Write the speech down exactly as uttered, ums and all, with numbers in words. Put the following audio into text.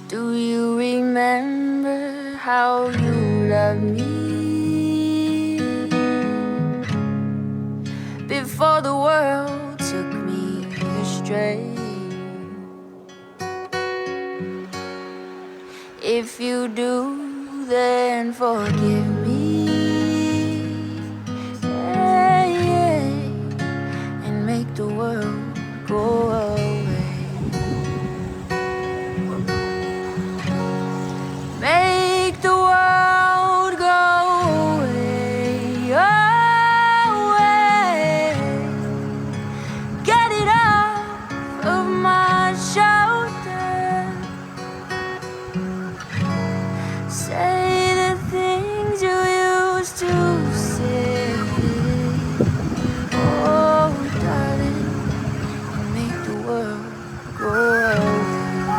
Do you remember how you loved me before the world took me astray? If you do, then forgive